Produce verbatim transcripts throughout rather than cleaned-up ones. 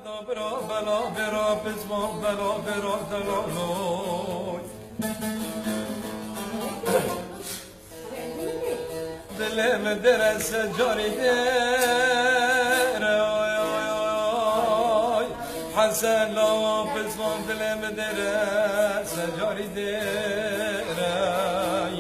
Bira bela bira pisma bela bira delaloy. Dilê min dere secarî dere ay ay ay. Hesen lawa pisma dilê min dere secarî dere ay.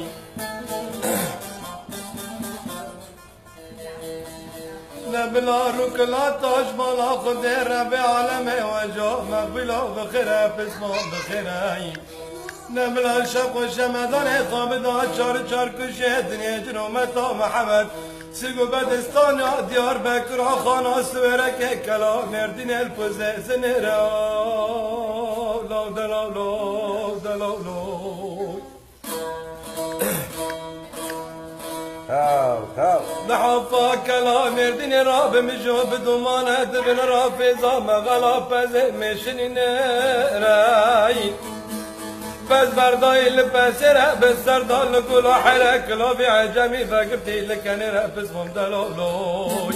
Ne bila rûkila taş mala Xwedê Rebê alemê weca mexbîla bixêre pisma bixêre. Ne bila şeq û şemedanê xwe bida çar çar kuşê dinê cin û meta Mihemed. Sîg û bedistana Diyarbekira xana siwêrekê kela Mêrdînê li pozê zinêre. Law de law law de law law. Hew, hew. Niha fa kela Mêrdînê ra bi mijo bi domane dibin ra fêza mexela pezê mêşinîne rey. Pez berdayî li pesê re bi serda li gula here kilavî ecemî vegirtî li kenê re pismam delaloy.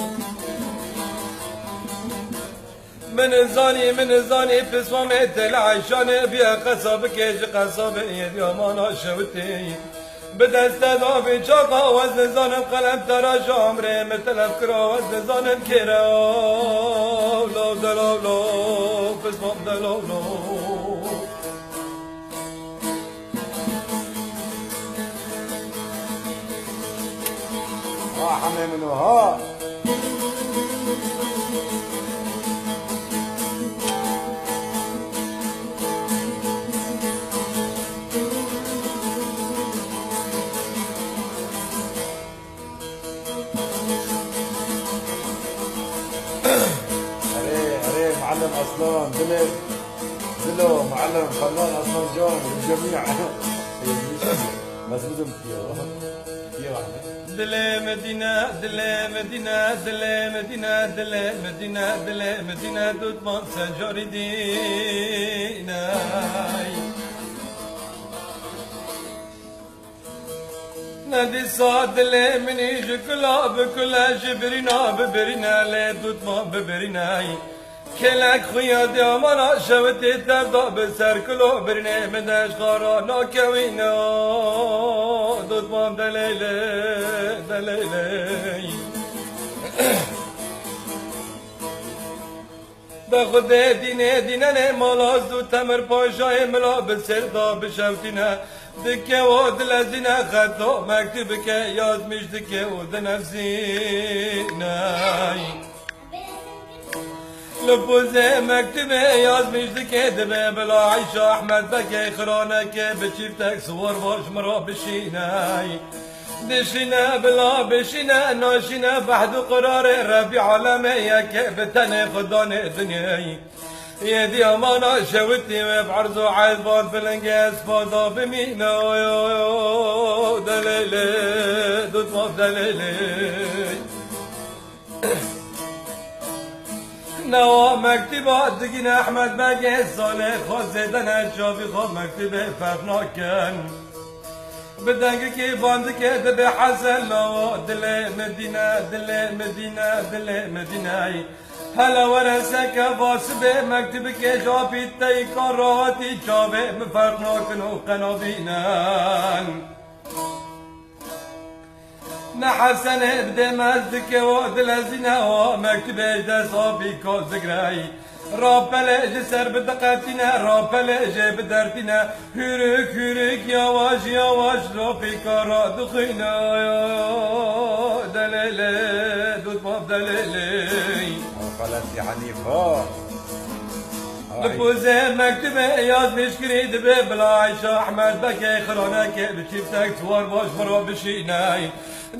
Min zanî, min zanî, pismamê tele Eyşanê biye qesabikê ji qesabê yê diyamana şewitê. Bi deste davî çaqa wez nizanim qelem teraşa emrê min telef kira wez nizanim kêre. Law de law law, pismam de law law. Ha hemê min o ha. Erê, erê, Muallim Aslan, dilê, dilo, Muallim, Fenan Aslan Can, cemî. Bes bidim diyor. Diyor Ahmet. Dilê Medîne, dilê Medîne, dilê Medîne, dilê Medîne, dilê Medîne, dutman secarî dîne. Ne dîsa dilê min î ji kula bi kule, ji birîna bi birîne, lê dutma bi birîne. Kêlek xuya diyamana şewitê tevda bi ser kulo birînê min de ji xara nakewîne. Dutma delêlê, delêlê. Bi Xwedê dînê dînenê mala zû Temir Paşayê mila bi sêr da bişewtîne. Dike û dilezîne xeto mektubike yazmîş dike û dinevzîne. Li pozê mektubê yazmîş dike dibe bila Eyşa Ehmed Bekê xiraneke bi çîftek siwar baş min ra bişîne. Dişîne bila bişîne, naşîne behd û qirarê Rebî alemê yekê bi tenê Xudanê dinyê. Yê diyamana şewitî wê bi erz û ezban bilingê espada bimîne. Delêlê, dutma delêlê. Newa mektiba digîne Ehmed Begê Salê xwe zêde ne çavî xwe mektibê ferq nakin. Bi dengikî bandikê dibe Hesen lawa dilê Medîne, dilê Medîne, dilê Medîneyî. Hele were seke vasibê mektibikê ji apî teyîka rahatî çavê min ferq nakin û qenabînin. Ne Hesenê bi dêmez dike û dilezîne û mektibê ji dest apî ka zigreyî. Rapelê ji ser bi diqetîne, rapelê jê bi dertîne. Hûrik hûrik, yawaş yawaş, rapîka ra dixwîne. Delêlê, dutma delêlê. Xaletî Henîfa. Li pozê mektubê yazmîşkirî dibe bila Eyşa Ehmed Bekê xiraneke bi çîftek siwar baş min ra bişîne.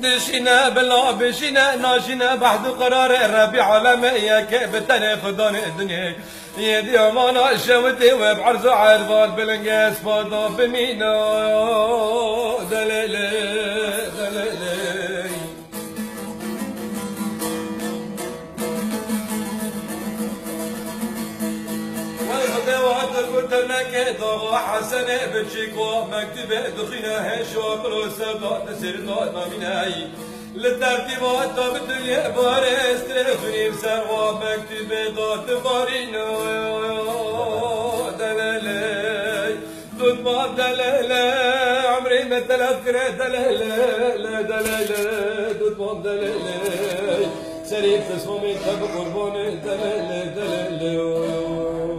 Dişîne bila bişîne, naşîne behd û qirarê Rebî alemê yekê bi tenê Xudanê dinyê. Yê diyamana şewitê wê bi erz û ervan bilingê espada bimîne. Delêlê, delêlê. Wey Xwedê, we tu ku tevneke dawa Hesenê biçîko mektubê dixîne hêşo bilo sevda di sêrda namîneyî. Li tertîba te bi dinyê barê strê xwîn ser wa mektûbê da dibarîno. Deleley, dutman deleley, emrê me telef kire deleley, deleley, dutman deleley. Serî pismamê te bi qurbanê deleley, deleley.